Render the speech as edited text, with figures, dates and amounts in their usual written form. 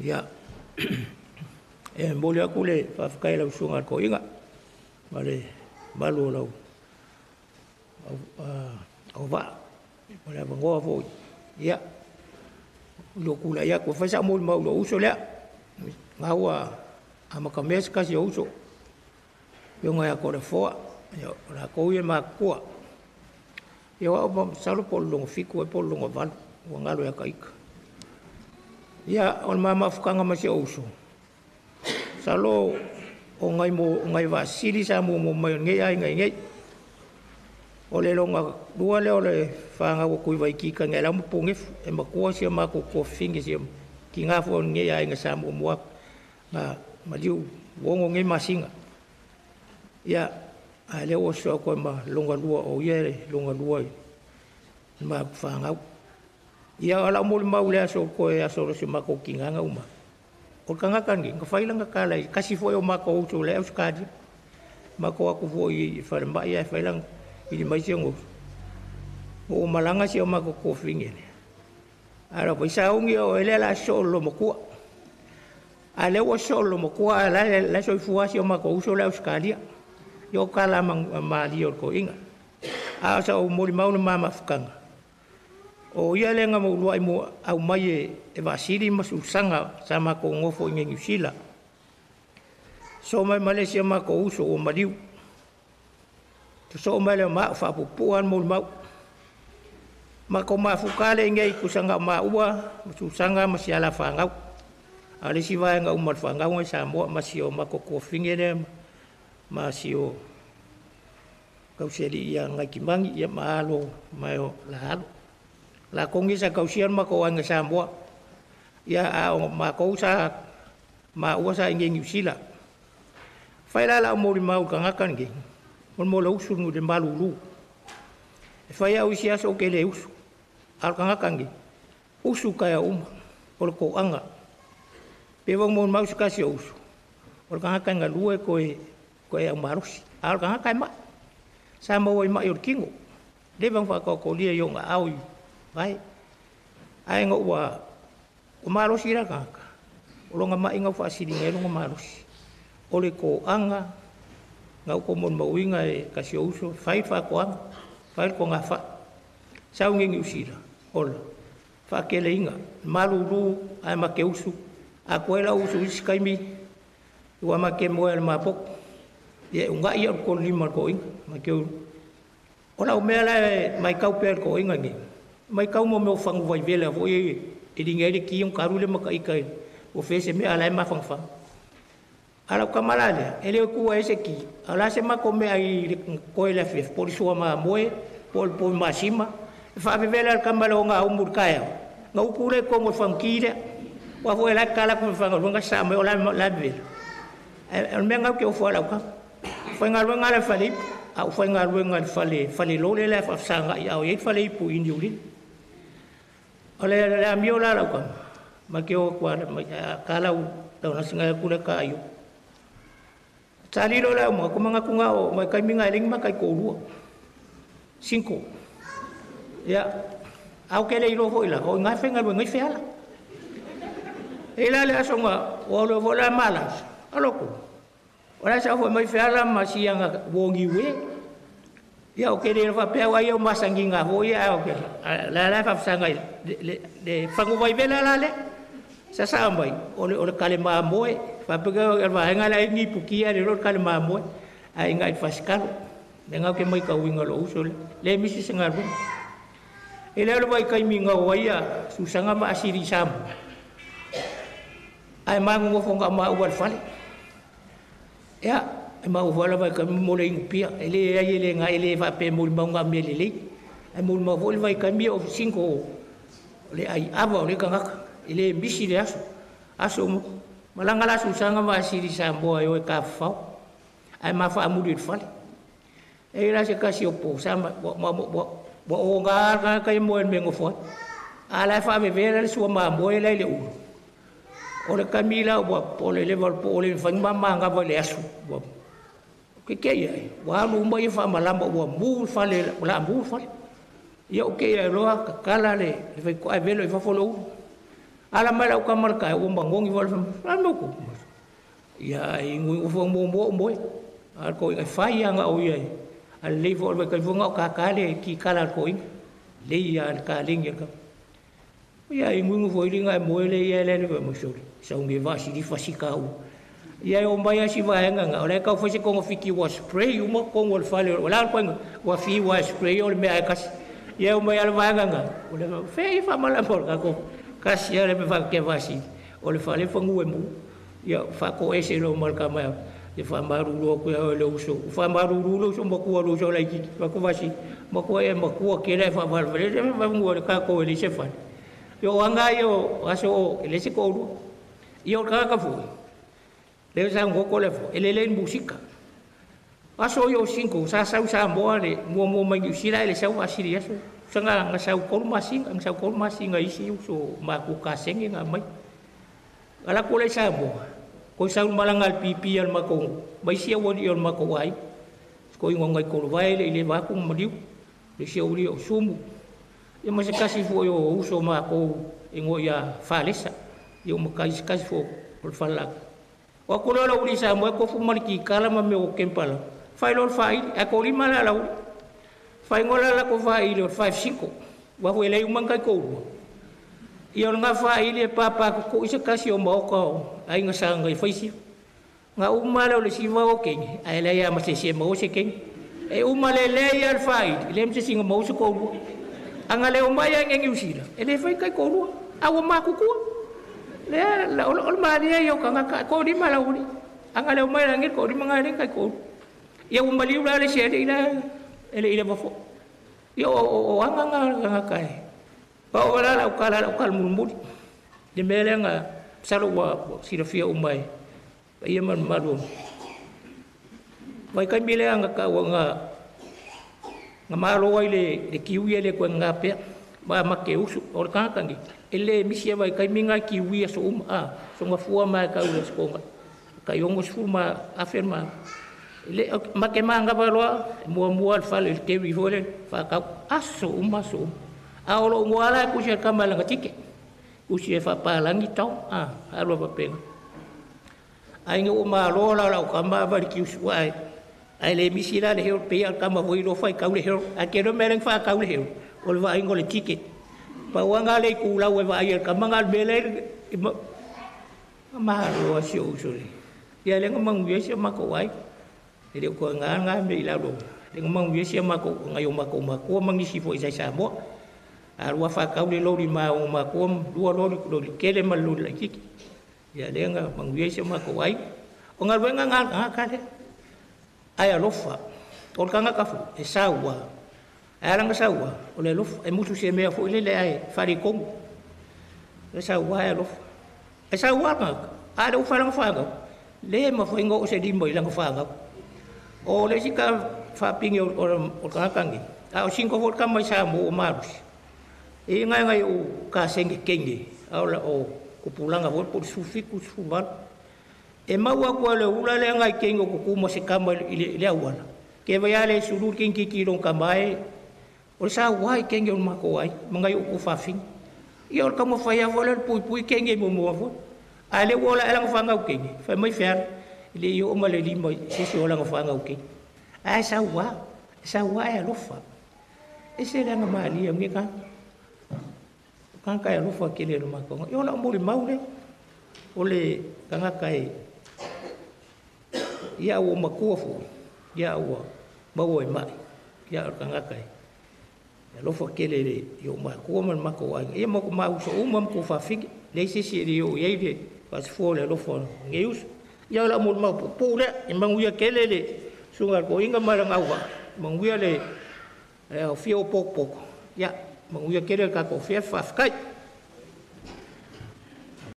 Ia, e momoli atu le faafetai i lau Susuga i le Toeaina ma le mamalu o lau auvaa mo le avanoa foi. Ia, i lou tulai atu e fai sau molimau i lou uso lea, na ua amatamea se tasi o uso, afioga ia Toleafoa, ia o latou ia e matutua. Ia o au masalo po o le lona 7 ea po o le lona 8 ua galo ia ta ita. Ia, o le ma mafutaga ma si ou uso, masalo o nai vaasili sa muamua mai o lenei aiga i inei. O le lona lua lea o le fanau a Tuivaiti Tagialau ma Punefu, e matua si a matou tuafafine, si tina foi o lenei aiga sa muamua atu na maliu ua 6 nei masina. Ia, a o lea ua sosoo atu ai ma lona lua, o ia e lona lua i le matou fanau. Ia, o lau molimau i le aso toe aso o si o matou tina na uma. O le tagata lenei, na fai lana tala i tasi foi o matou uso la e i Ausetalia. Matou o atu foi i falemai ae fai lana ili mai si ona uso. Ua ou malaga si o matou tuafafine lea. Ae lau fai sauni o oe lea o le a sosoo i le loomatua. A o lea ua sosoo i le loomatua ae la e soifua lava si o matou uso la e i Ausetalia. Ia o tala malie o le toeaina. A o sau molimau i le ma mafutaga, o ia lea na uluai aumai e Vaasili ma Susaga sa matou nonofo i inei i Niu Sila. Sosoo mai ma le isi o matou uso ua maliu. Sosoo mai lea ma au, faapuupuu lava le molimau. Matou mafuta lea i inei tusa na o maua ma Susaga ma si ala fanau. A o le isi vaega uma o le fanau i Samoa ma si o matou tuafafine lea ma si o tausialii ia Gaitimagi ia ma alo mai o la alo. Latou nei sa tausia le matou aiga i Samoa. Ia a o matou sa maua sa i inei i Niu Sila. Fai la lau molimau i le tagata lenei, mo le usu i le malulu. E fai au isi aso ou te le usu. A o le tagata lenei, usu taeao uma, o le toaga. Pe ua molimau se tasi o usu, o le tagata e galue koe au malosi. A o le tagata e mai. Sa maua i mai o le tino. Leva ona faataotolia i ona aao i vae. Ae ina ua malosi la le tagata, o lona mai na ua faasiliga ai lona malosi. O le toaga na ou molimauina e tasi o uso, fai le faatoaga, fai le togafai. Sau i Niu Sila, ola, faateleina, malulu ae make usu. A tuai lau usu i isi taimi, ua make moe le mapotu. Ia e unai au tolu lima le toeaina. Make o lau mea la e maitau pea le toeaina nei. Maitau mo mea o fagu vaivele foi e liga ai le ki on karu le makaika i o fese mea ala e mafanafana. A lau tama la lea, e le o tua e se ki. A la se mako mea i le koe le afiafi, po o le sua mamoe, po o le povi masima. E faavevela le tama le o ngā umu le taeao. Na upu le kongo i fangi lea. Ua foi la kala ku fanga lunga sa me o la la vevela. E o le mea ngau ke ofo lau kama. Faigaluega le fale ipu, a ou faigaluega i le fale falelole la e faafesagai a o i ai le fale ipu i Niulii. O le amio la lau kama, ma ke o atu ala mai ka lau taunasi ngai aku le ka aio. Sa lilo le au ma kumanga kunga o mai kai minga e lengi makai ko lua. Cinco. Ia, au ke le ilo foi la, o ngai faigaluega i feala. E la le aso nga, o le fo la mala. Aloko. O la sa foi mai feala ma sianga wongi we. Ia o ke le fa pe ai o masangi nga ho ia o ke la la fa sanga le fangu vai vela la le. Sa sa mai o le kale ma moe fa pe ka va nga la ni pukia le ro kale ma moe ai ngai faskalo. Le ngau ke mai ka winga lo uso le. Le misi se ngalu. E le vai kai mi ngau ia susanga ma asiri samu. Ai mangu ngo fonga ma u al fale. Ia, e mau wala vai ka mo le ingu pia. E le ai le ngai le fa pe mo mau nga me le le. E mo mau foi vai ka mi o cinco le ai ava o le kangaka. E le misi le aso. Aso mo. Malanga la susanga ma asiri Samoa e o e ka fau. Ai ma fa amuri le fale. E la se kasi o po sa ma ma ma wa o nga ka ka mo en mengo fo. Ala fa ve ve le sua ma mo e le le u. O le kamila ua po le level po le fa ma ma nga va le asu. Ua ke ke ia ua alu uma ia faamalama ua mu fale la mu fale. Ia o ke ia loa kakala le le fai ko ai velo i fafo lo ulu. Ala mai lau kama le kai ua magogi foi le fai mai ku. Ia i ngui ua mo mo mo. A ko i fai anga o ia. A le fo le kai fonga o ka ka le ki kala ko i. Le ia le ka le ka. Ia i ngui fo i nga mo le ia le le mo so. Sa ngi va si di fa si ka u. Ia o mai si va nga nga o le ka fo se kongo fiki wa spray uma kongo le fale o la ko wa fi wa spray o le mea ka. Ia o mai al va nga nga. O le fe i fa mala mo ka ko. Kasi ia le me fa ke vasi o le fale fangu e mu ia fa ko ese lo mal ka mai ia fa maru lo ko ia le uso fa maru lo so mo ku lo so lai ki fa ko vasi mo ko e mo ku ke le fa fa le le fa ngu le ka ko le se fa yo anga yo aso le se ko lu yo ka ka fu le sa ngo ko le fu ele le música aso yo cinco sa sa sa mo le mo mo mai sila le sa wa sili aso sanga nga sau kol masing ang sau kol masing ai si uso ma ku kaseng nga mai ala ko le sa mo ko sau malangal pipi al ma ko mai sia woni al ma ko ai ko ingo ngai ko vai le le va ku maliu le sia uri o sumu e ma se kasi fo yo uso ma ko ingo ya falesa yo ma kai kasi fo por fala o ko lo uri sa mo ko fu maliki kala ma me o kempala fai lo fai a ko li mala la fai ngola la ko fai le 5 5 wa ho le umang kai ko ia nga fai le papa ko isa kasi o mo ko ai nga sanga i fai si nga uma le si va o ke ai le ya ma se se mo se ke e uma le le ya fai le mse singa mo se ko anga le uma ya ngi usila e le fai kai ko a o ma ku ku le la o ma le yo ka nga ko ri ma la uri anga le uma la ngi ko ri ma nga le kai ko ia uma li ula le se le ila ele ile bafo yo o anga nga nga kai pa ora la ukala la ukal mulmuli de mele nga salo wa sirafia umai ia man malu vai kai mele anga ka wa nga nga malo ai le le kiwi le ko nga pe ma ma ke usu o ka ka ngi ele misia vai kai minga kiwi so a so nga fua ma ka u so nga ka yongo fu ma afirma le ma ke manga valoa mua mua al fale te vi vole fa ka aso uma so a o lo ala ku se kama la tike ku se fa pa la ngi tau a alo pa penga ai ngo ma lo la la kama va ki su ai ai le misila le heo pe al kama voi lo fa ka le heo a ke lo meleng fa ka le heo o le va ngo le tike pa wa nga le ku la we va ai kama nga mele ma lo so so le ya le ngo mangu ye se ma ko ai ele ko nga nga me ila lo le mang ye sia ma ko nga yo ma ko ma ko mang si fo isa sa mo a rua fa ka le lo ri ma o ma ko rua lo lo ke le ma lo la ki ya le nga mang ye sia ma ko ai o nga nga nga nga ka le ai alofa o ka nga ka fu e sa wa ai la nga sa wa o le lo e mutu se me fo ile le ai fa ri ko e sa wa ai alofa e sa wa nga a le fa la fa nga le ma fo ngo se di mo ila nga fa nga o le sika fa pingi o ka kangi a o cinco for kama sa mo o marus e ngai ngai o ka senge kenge a o o kupulanga ho por sufi ku suval e maua ko le ula le ngai kenge ko ku mo se kama ile le awala ke vai ale sulu kinki ki ron kama e o sa wai kenge o mako ai mangai o ku fa fin e o kama fa ya vola pui pui kenge mo mo fo ale wola ala fa ngau kenge fa mai fer le yo ma le lima se se ola fa ngau ke a sa wa e lofa e se la ma li ngi ka ka ka e lofa ke le ma ko yo la mo le maule o le ka nga kai ia o ma ku fu ia o ma o mai ia ka nga kai e lofa ke le yo ma ku ma ma ko ai e mo ko ma uso o ma ko fa fi le se se le yo ye le fa fo le lofa ngi us ia la mo ma pu le e manguia ke le le sunga ko inga mara ngawa manguia le o fio pok pok ia manguia ke le ka ko fia fa kai.